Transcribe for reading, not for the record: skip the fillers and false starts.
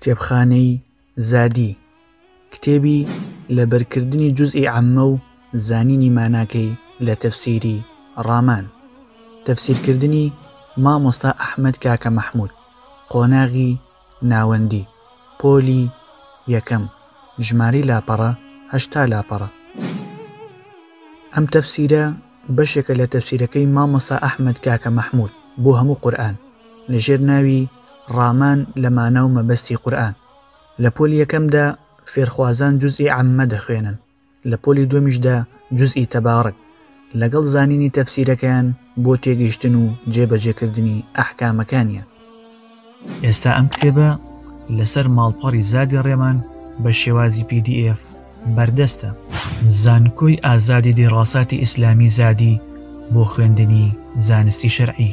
کتێبخانەی زادی، کتێبی لەبەرکردنی جوزئی عەممە و زانینی ماناکەی لە تەفسیری ڕامان. تەفسیرکردنی مامۆستا ئەحمەد کاکە مەحموود، قۆناغی ناوەندی، پۆلی یەکەم، ژمارەی لاپەڕە 80 لاپەڕە. ئەم تەفسیرە بەشێکە لە تەفسیرەکەی مامۆستا ئەحمەد کاکە مەحموود بۆ هەموو قورئان لە ژێر ناوی ڕامان لە مانا و مەبەستی قورئان. لە پۆلی یەکەمدا فێرخوازان جوزئی عەممە دەخوێنن، لە پۆلی دووەمیشدا جوزئی تەبارک، لەگەڵ زانینی تەفسیرەکەیان بۆ تێگەیشتن و جێبەجێکردنی ئەحکامەکانیان. ئێستا ئەم کتێبە لەسەر ماڵپەڕی زادی ڕێمان بە شێوازی PDF بەردەستە. زانکۆی ئازادی دیڕاساتی ئیسلامی زادی بۆ خوێندنی زانستی شەرعی.